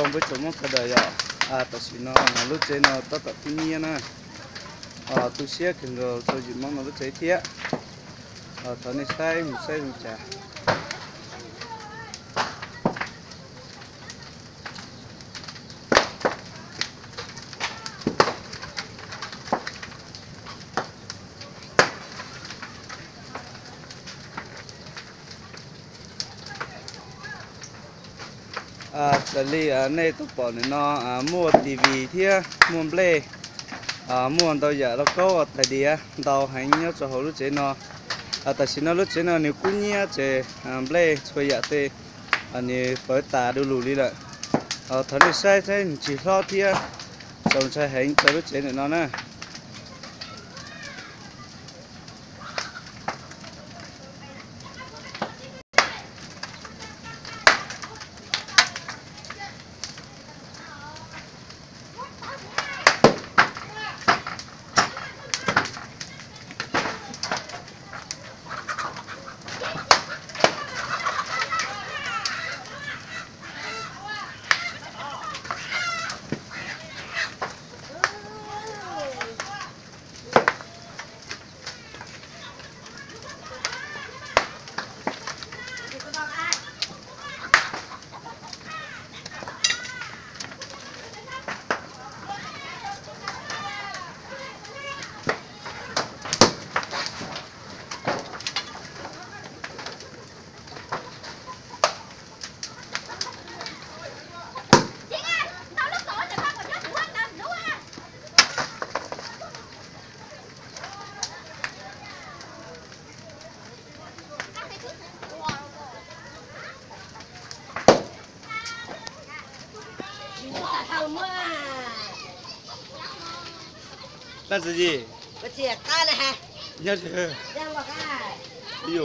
Npawg tsoom Hmoob sawv daws yom, tam sim no lub tsev no tab tom kub nyiab na, tu siab kawg nkaus rau yim Hmoob no lub tsev thiab. Thov nej saib mus saib zoo cas. Raws li nej tau pom ntawm no, muaj T V thiab muaj nplej, muaj ntau yam lauj kaub tais diav ntau heev nyob rau hauv lub tsev no. Tam sim no lub tsev no nws kub nyiab ces nplej txhua yam tej nws pawv tas du lug li lawm. Thov nej saib saib nws tsis hlob thiab txaus ntshai heev rau lub tsev ntawm no na. Tab sis nyob yu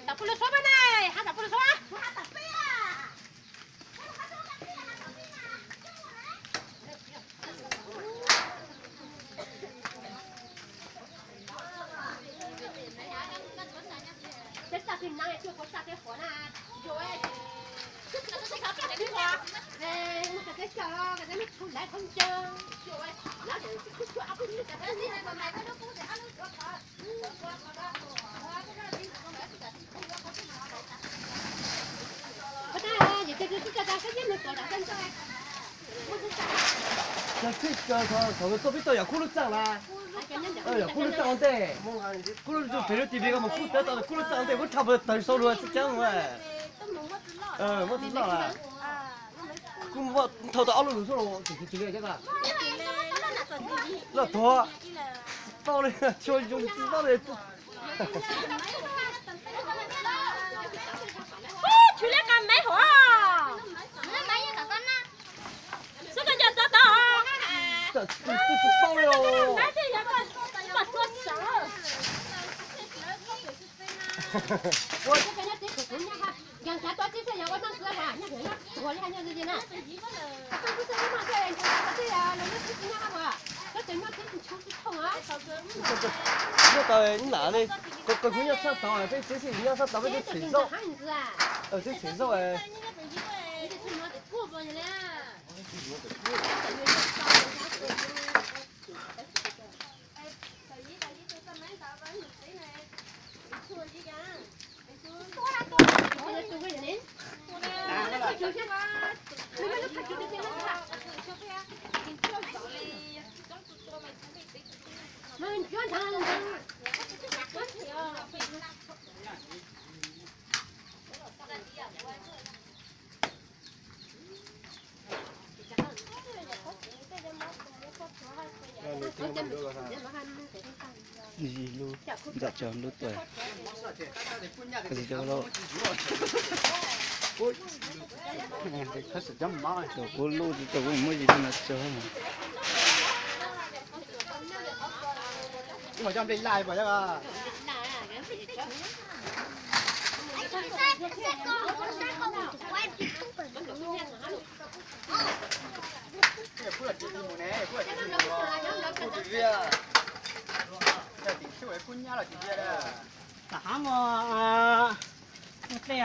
Tam kuv lub suab pab na, hab tam kuv lub suab. Txog peb tau yam kub lub txaj lawm, yam kub lub txaj ua ntej, kub lub txaj pem lub T V ko mas kub tawv tau kub lub txaj ua ntej, muab rha npawg tawg sau lus tsis ceeb lawm. Muab tsis loj lawm. Kuv muab thau tau ob lub lus xwb los tsis tsis li thiab. Loj tuag, tsis tau li, tsis zoo tsis tau li. Tsis li qas mev hov. Xub koj nco txog tau. Tsis tau li os. Nyob tau nram li, koj koj hnub nyob sab tod peb txiv xwb nyob sab tod peb twb txhem zaub. Twb txhem zaub. Ntawm tso lub tuaj. Koj tsis tau lub. Tau kuv lub tsis tau kuv muab zis rau no tso. Tam hav mos, ua ple.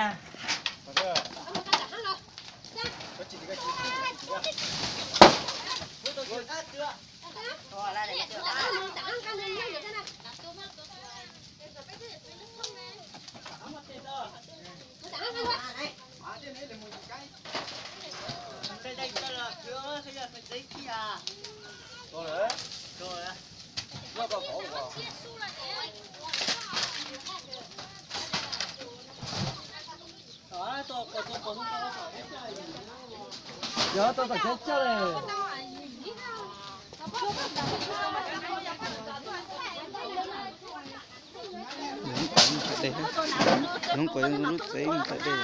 Yog tau tom chaw coj le. Lub qhov ntawm dej, lub qhov lub tsev ntawm dej.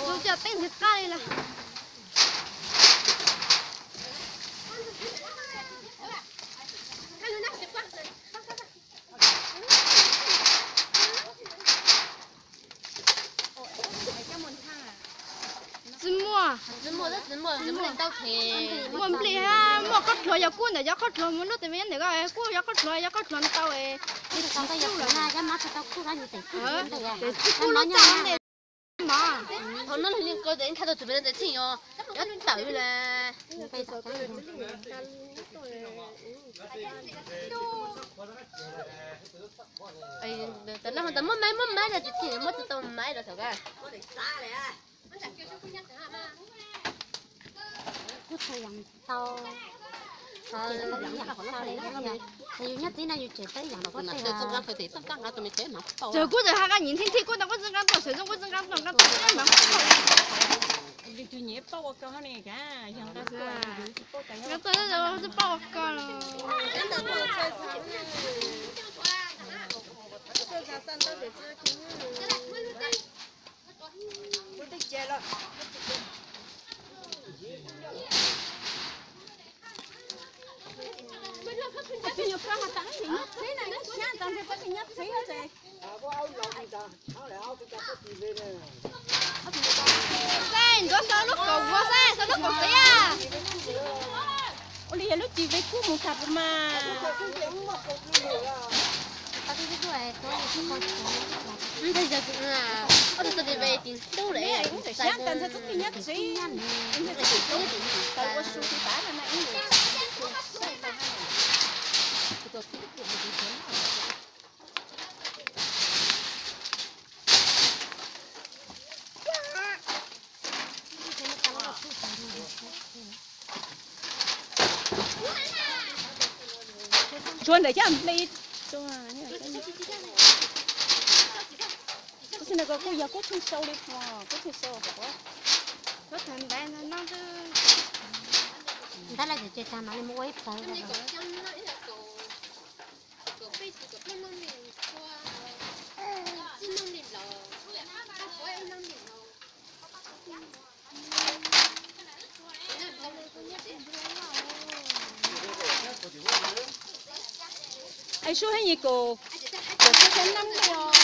Tus coj peb ntxim qab li lawm. Tsis muaj. Muaj nplij, muaj qhov dluav yog kub ntawm cov qhov dluav mus lub tes me nyob ntawm koj, kub yog qhov dluav, yog qhov dluav ntau es kub yog qhov dluav ntau. Tes tsis kub lub txaj ntej mas. Thaum no li ko tes ntshai tau tsis pem tes txij yog nyob tawm li. Tam no tas muab maib muab maib no tsis txij muab tsis tau maib los thaum ka. Kuj tau yam tau. Yus nyob txij no yus tseem tau yam txog nqa txog nqa tus me tsev mas tau. Tseem kuj tseem ha nqa nyiv thib thib kuj tau kuj tsis nqa tau, sawv tsees kuj tsis nqa tau, nqa tau mas. Nqa tau tsis paub ua ko los. Xaib, ntuav xaus lub kaum, ntuav xaib, xaus lub kaum xaib a. Ua li yog lub cim ve kub mus tag puas mas. Ntshai yog ob tug tau cim ve tim ntub lawm. Ntshai txhob txwm nyob tsev, ntshai txhob txwm ua su ti tas na na ib. Tshuav ntawm caj npli. Kuv xav tias kuj yog kub tsheej sau li, kub tsheej sau. Ntawd lawv tseem tseg tag mam li mus ua ib plawv. Es sub hib nyis kaum, kaum xya xya nees li os.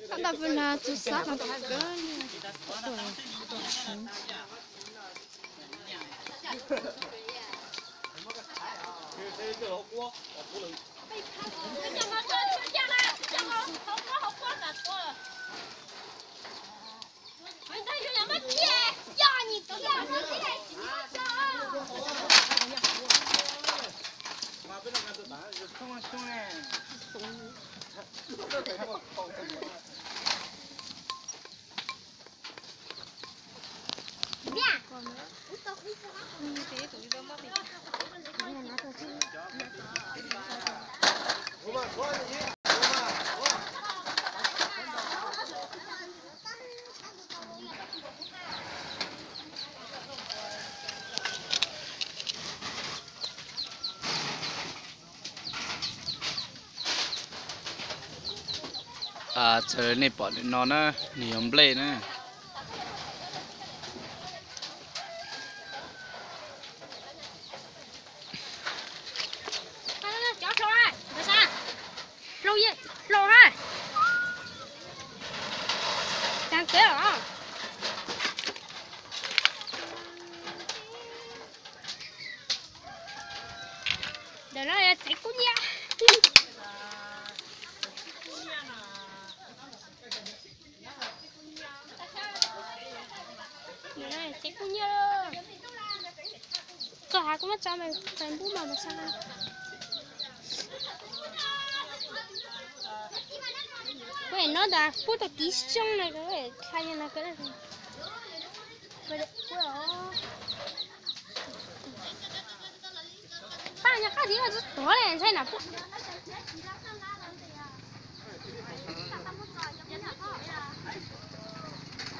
Tab tab pw na txu xab no tau kawg li. Txawm nej pom ntawm no na, nws yog nplej na. Hlau, hlau ha. Tag kev os. Ntawm no yog tsev kub nyiab. Tsev kub nyiab. Txog hav kuv muab tso Facebook mas mas sa. Kuv no ntag pub tau tiv xyoo na, tha no. Pab nyog qab tiv txog tuag li ntshai na pub.